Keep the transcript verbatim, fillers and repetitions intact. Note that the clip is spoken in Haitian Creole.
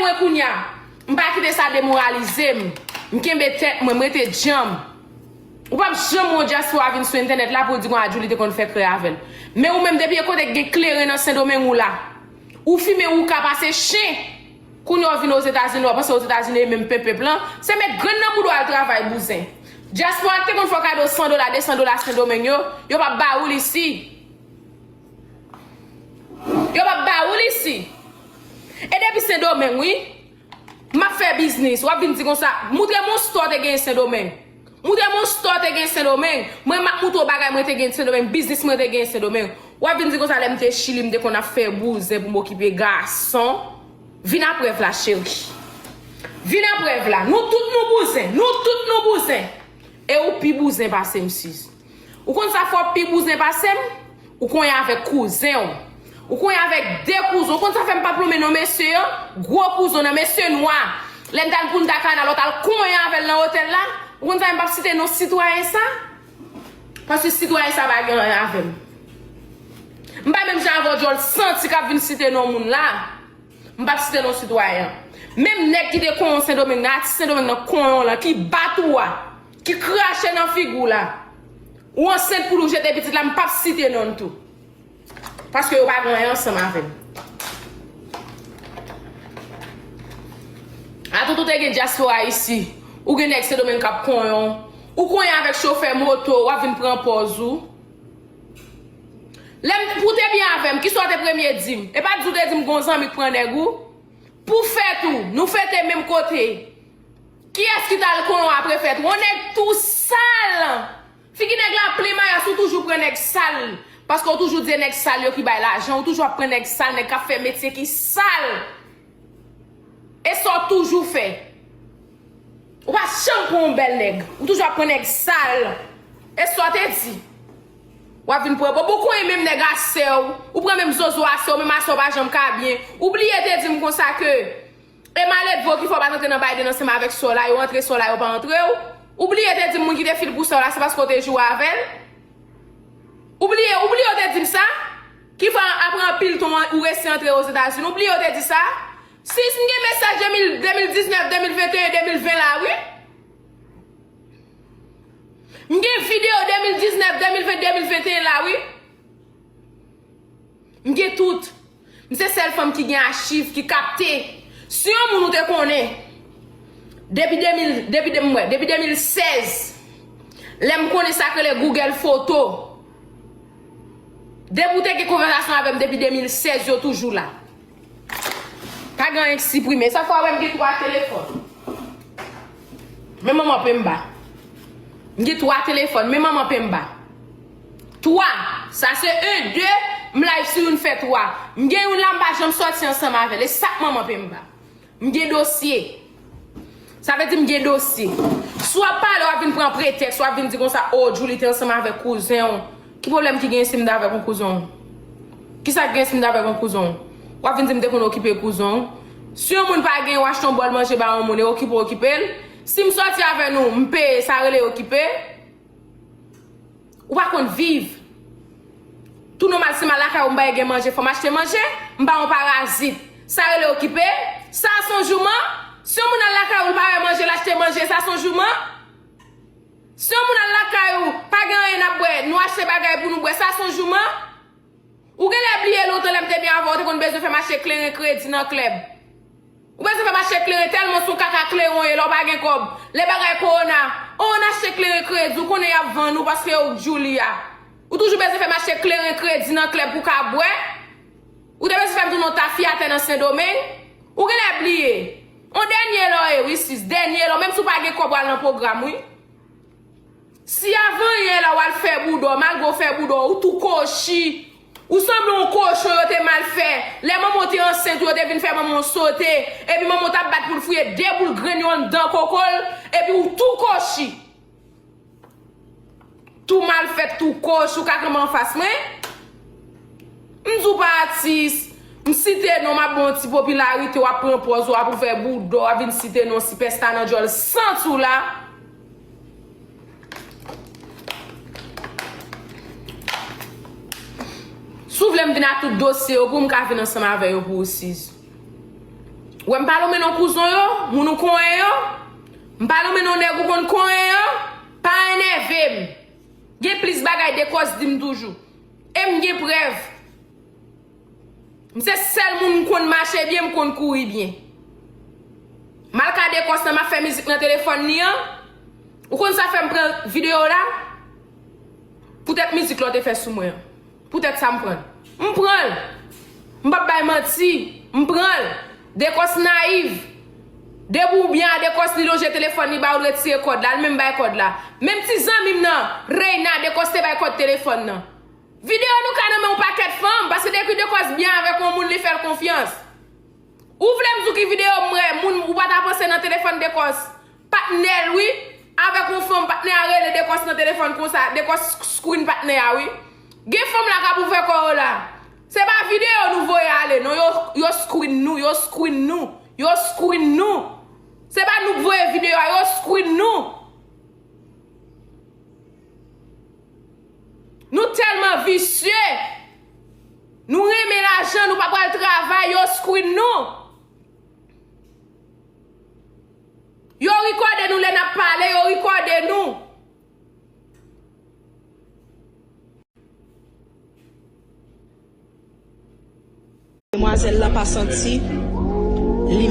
Mwen kounye a, m pa kite sa demoralize m. M kenbe tèt mwen, m rete djanm. Ou p ap janm wè yon dyaspora vin sou entènèt la pou w di konsa Djouly te konn fè krè avè l. Men ou menm, depi e kote k gen kleren nan Sendomeng ou la. Ou fimen ou ka pase chen. Kounye a w vin Ozetazini, w panse Ozetazini e menm pèp pèp lan. Se met grenn nan bouda w al travay bouzen. Dyaspora k te konn fè w kado san dola, de san dola Sendomeng yo, yo p ap ba ou l isi. Yo p ap ba ou l isi. E depi Sendomeng, wi. M ap fè biznis. W ap vin di konsa, moutre m yon store w te genyen Sendomeng. Moutre m yon store w te genyen Sendomeng. Mwen, m ap moutre w bagay mwen te genyen Sendomeng, biznis mwen te genyen Sendomeng. W ap vin di konsa, lè m te Chili, m te konn ap fè bouzen pou m okipe gason. Vin a prèv la, cheri. Vin a prèv la. Nou tout nou bouzen. Nou tout nou bouzen. E ou pi bouzen pase m, sis. Ou konn sa fè w pi bouzen pase m? Ou konyen avèk kouzen w. Ou konyen avèk de kouzen w. Ou konn sa fè m p ap lonmen non mesye yo? Gwo kouzen w nan mesye nwa. Lè n t al Punta Cana, lè w t al konyen avè l nan otèl la. Ou konn sa fè m p ap site non sitwayen sa? Paske sitwayen sa pa gen anyen avè m. M pa menm jan avè w djòl santi k ap vin site non moun la. M p ap site non sitwayen an. Menm nèg ki te konyen w Sendomeng nan, atis Sendomeng nan konyen w lan, ki bat ou a, ki krache nan figi w la. Ou ansent pou l ou jete pitit la, m p ap site non l tou. Paske yo pa gen anyen ansanm avè m. Atout ou te gen dyaspora isi, ou gen nèg Sendomeng k ap konyen w, ou konyen avèk chofè moto, w ap vin pran pòz ou. Lè m, pou w te byen avè m, kisa w te premye di m? E pa di w te di m gon zanmi k pran nèg ou? Pou fèt ou, nou fete menm kote. Kiyès ki t al konyen w apre fèt? Yon nèg tou sal! Figi nèg la plen mayas, ou toujou pran nèg sal. Paske w toujou di se nèg sal yo ki bay lajan, ou toujou ap pran nèg sal, nèg k ap fè metye ki sal. E sa w toujou fè. Ou pa janm pran yon bèl nèg. Ou toujou ap pran nèg sal. E sa w te di. W ap vin pran, bon, bon, konyen menm nèg a sè w. Ou pran menm zozo a sè w, menm a sè w pa janm ka byen. Ou bliye te di m konsa ke e maledve w ki fè w pa t antre nan Biden ansanm avèk sè w la, yo antre sè w la, yo pa antre w. Ou bliye te di m moun ki te fil pou sè w la, se paske w te joure avè l. Ou bliye, ou bliye w te di m sa? Ki fè apre anpil tan ou resi antre Ozetazini, ou bliye w te di sa? Sis, m gen mesaj de mil, de mil diznèf, de mil venteyen, de mil ven la, wi. M gen videyo de mil diznèf, de mil ven, de mil venteyen la, wi. M gen tout. M se sèl fanm ki gen achiv, ki kapte. Si yon moun ou te konnen, depi de mil, depi de, m wè, depi de mil sèz, lè m konnen sa k rele Google Foto, depi ou te gen konvèsasyon avè m depi de mil sèz, yo toujou la. Pa gen anyen k siprime. Sa fè w wè m gen twa telefòn. Men manman Pemba. M gen twa telefòn. Men manman Pemba. Twa. Sa se en, de, m live sou youn fè twa. M gen youn la, m pa janm sòti ansanm avè l. E sa k manman Pemba. M gen dosye. Sa vle di m gen dosye. Si w ap pale, w ap vin pran pretèks, w ap vin di konsa, o, Djouly te ansanm avèk kouzen w. Ki pwoblèm ki gen si m t avèk yon kouzen w? Kisa k gen si m t avèk yon kouzen w? W ap vin di m te konn okipe kouzen w. Si yon moun pa gen, w achte yon bòl manje ba yon moun e okipe w okipe l. Si m sòti avè nou, m peye, sa rele okipe? Ou pa konn viv. Tou nòmal, si m al lakay ou, m pa gen manje, fò m achte manje, m pa yon parazit. Sa rele okipe? Sa se yon jouman? Si yon moun al lakay ou, l pa wè manje, l achte manje, sa se yon jouman? Si yon moun al lakay ou, pa gen anyen n ap bwè, nou achte bagay pou nou bwè, sa se yon jouman? Ou genlè bliye lontan lè m te byen avè w, ou te konn bezwen fè m achte kleren kredi nan klèb. Ou bezwen fè m achte kleren tèlman se yon kaka kleren w ye lè w pa gen kòb. Lè bagay kowona, o, n achte kleren kredi, ou konnen y ap vann ou paske yo Djouly a. Ou toujou bezwen fè m achte kleren kredi nan klèb pou w ka bwè. Ou te bezwen fè m tounen yon tafyatè nan Sendomeng. Ou genlè bliye. On dènye lè w ye, wi, sis, dènye lè w, menm si w pa gen kòb w al nan pwogram, wi. Si avan yè la w al fè bouda w, malgre w fè bouda w, ou tou kochi. Ou sanble yon kochon yo te mal fè. Lè manman w te ansent ou, yo te vin fè manman w sote. Epi manman w t ap bat pou l fouye de boul grenn yo anndan koko l. Epi ou tou kochi. Tou mal fèt, tou kochi, ou ka kanpe anfas mwen. M di w pa atis. M site non, m ap ba w yon ti popilarite, w ap pran pòz, w ap ouvè bouda w, w ap vin site non sipèsta nan djòl santi w la. Si w vle m vin ak tout dosye yo pou w, m ka vin ansanm avè yo pou ou, sis. Wè, m pa lonmen non kouzon yo, moun ou konyen yo. M pa lonmen non nèg ou konn konyen yo. Pa enève m. Gen plis bagay Dekòs di m toujou. E m gen prèv. M se sèl moun m konn mache byen, m konn kouri byen. M al ka Dekòs nan, m ap fè mizik nan telefòn li an. Ou konn sa fè m pran videyo la? Poutèt mizik la w te fè sou mwen an. Poutèt sa m pran l. M pran l. M p ap bay manti. M pran l. Dekòs nayiv. Depi w byen a Dekòs, li lonje telefòn li ba w, l retire kòd la, l menm bay kòd la. Menm ti zanmi m nan, Reyna, Dekòs te bay kòd telefòn nan. Videyo nou ka nan men yon pakèt fanm, paske depi Dekòs byen avèk yon moun, li fè l konfyans. Ou vle m di w ki videyo m wè, moun ou pa ta panse nan telefòn Dekòs, patnè l wi, avèk yon fanm, patnè a rele Dekòs nan telefòn konsa, Dekòs screen patnè a wi. Gen fanm la k ap ouvè kò yo la. Se pa videyo nou voye ale non, yo, yo screen nou, yo screen nou, yo screen nou. Se pa nou k voye videyo a, yo screen nou. Nou tèlman visye. Nou renmen lajan, nou pa pral travay, yo screen nou. Yo rikòde nou lè n ap pale, yo rikòde nou. Demwazèl la pa santi li